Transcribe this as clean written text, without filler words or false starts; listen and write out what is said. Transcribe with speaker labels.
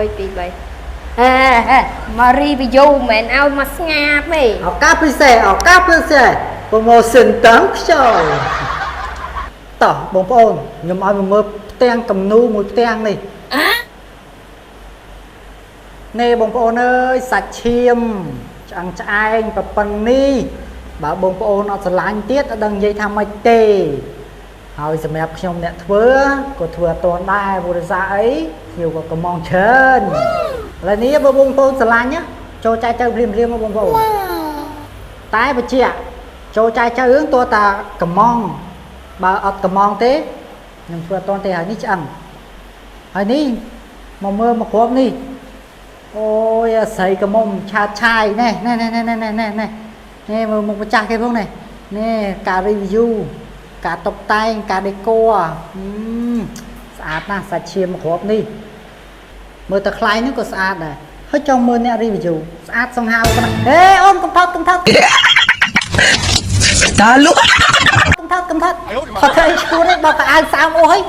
Speaker 1: 1 2 3ហេហេមក review មិនមែនឲ្យមកស្ងាបទេ
Speaker 2: ឱកាសពិសេសឱកាសពិសេស promotion តាមខ្យល់តោះបងប្អូនខ្ញុំឲ្យមកមើលផ្ទាំងគំនូរមួយផ្ទាំងនេះនេះបងប្អូនអើយសាច់ឈាមឆ្អឹងឆ្អែងប្រប៉ុណ្នេះបើបងប្អូនអត់ស្រឡាញ់ទៀតអត់ដឹងនិយាយថាម៉េចទេហើយសម្រាប់ខ្ញុំអ្នកធ្វើក៏ធ្វើអត់ទាន់ដែរព្រោះដោយសារអីភ្ញៀវក៏កំងច្រើនឥឡូវនេះបើបងប្អូនស្រឡាញ់ណាចូលចែកទៅភ្លាមៗមកបងប្អូន តែបញ្ជាក់ចូលចែកចៅរឿងតួតាកំងបើអត់កំងទេខ្ញុំធ្វើអត់ទាន់ទេហើយនេះឆ្អឹងហើយនេះមកមើលមកគ្រាប់នេះអូយអាស្រីកមុំឆាតឆាយនេះនេះនេះនេះនេះនេះនេះនេះមើលមុខម្ចាស់គេផងនេះនេះការ review ការតុបតែងការ decor ស្អាតណាស់សាច់ឈាមមកគ្រាប់នេះមើលតែខ្លែងហ្នឹងក៏ស្អាតដែរហើយចង់មើលអ្នក review ស្អាតសង្ហាប៉ុណ្ណាហេអូនកុំថតកុំថត
Speaker 3: តាលុ
Speaker 2: កុំថតកុំថតថតធ្វើអីឈួននេះបើកអាវសើមអូសហើយ